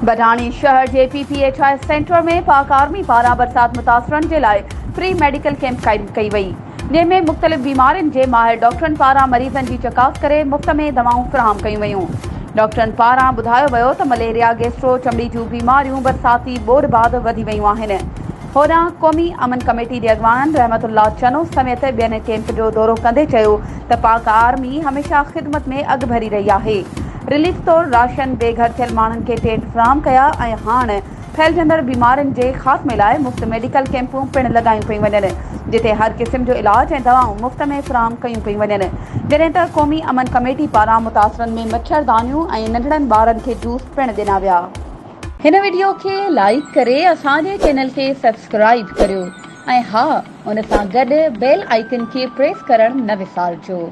بڊاڻي شهر جي P P H I centre ۾ Pak army پاران برسات متاثرن جي لاء فري ميڊيڪل ڪيمپ قائم ڪئي وئي جنهن ۾ مختلف بيمارين جي ماهر ڊاڪٽرن پاران مريضن جي چڪاس ڪري مفت ۾ دوائون فراهم ڪيون ويون ڊاڪٽرن پاران ٻڌايو ويو ته مليريا گيسٽرو چمڙي جون بيماريون برساتي ٻوڏ بعد وڌي ويون آهن هوڏانهن قومي امن ڪميٽي جي اڳواڻن رحمت الله چنو سميت ٻين ڪيمپ جو دورو ڪندي چيو ته پاڪ آرمي هميشه خدمت ۾ اڳڀري رهي آهي، رليف طور راشن، بي گهر ٿيل ماڻهن کي ٽينٽ فراهم ڪيا ۽ هاڻ ڦهلجندڙ بيمارين جي خاتمي لاء مفت ميڊيڪل ڪيمپون پڻ لڳايون پيون وڃن جتي هر قسم جو علاج ۽ دوائون مفت ۾ فراهم ڪيون پيون وڃن جڏهن ته قومي امن ڪميٽي پاران متاثرن ۾ مڇر دانيون ۽ ننڍڙن ٻارن کي جوس پڻ ڏنا ويا. هن وڊيو کي لائيڪ ڪري اسان جي چينل کي سبسڪرائيب ڪريو ۽ ها ان سان گڏ بيل آئيڪن کي پريس ڪرڻ نه وسارجو.